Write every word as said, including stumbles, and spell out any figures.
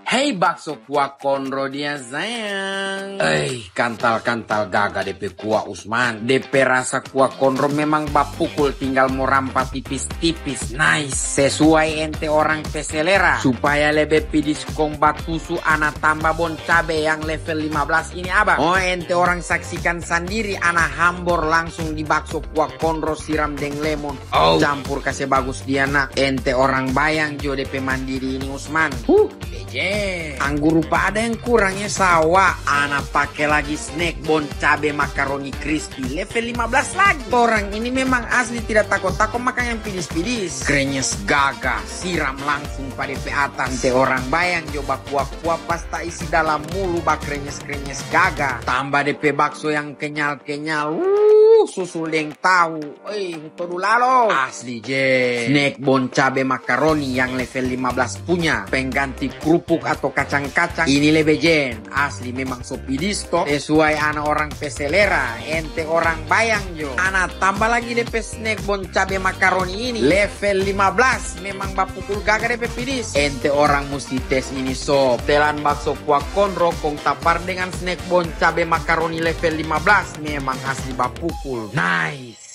Hei bakso kuah kondro dia sayang. Eh, kantal-kantal gaga depe kuah Usman. Depe rasa kuah kondro memang bapukul tinggal mo rampa tipis-tipis. Nice. Sesuai ente orang pe selera. Supaya lebe pidis kong batusu ana tamba bon cabe yang level lima belas ini abang. Oh ente orang saksikan sandiri ana hambor langsung di bakso kuah kondro siram deng lemon. Oh. Campur kase bagus dia nak. Ente orang bayang jo depe mandiri ini Usman. Huh. Beje. Anggur rupa ada yang kurangnya sawa. Ana pake lagi snack bon cabe makaroni crispy level lima belas lagi. Orang ini memang asli tidak tako-tako makan yang pidis-pidis. Krenyes gaga, siram langsung pa depe atas. Ente orang bayang jo bakuah-kuah pasta isi dalam mulu bakrenyes-krenyes gaga. Tamba depe bakso yang kenyal-kenyal. Uh, susul deng tahu. Oi, huto dulalo. Asli je. Snack bon cabe makaroni yang level lima belas punya. Pengganti krupuk atau kacang-kacang. Ini lebe jen. Asli memang so pidis to. Sesuai ana orang pe selera. Ente orang bayang jo. Ana tamba lagi depe snack bon cabe makaroni ini. Level lima belas. Memang bapukul gaga depe pidis. Ente orang musti tes ini so. Telan bakso kuah kondro kong tapar dengan snack bon cabe makaroni level lima belas. Memang asli bapukul. Nice.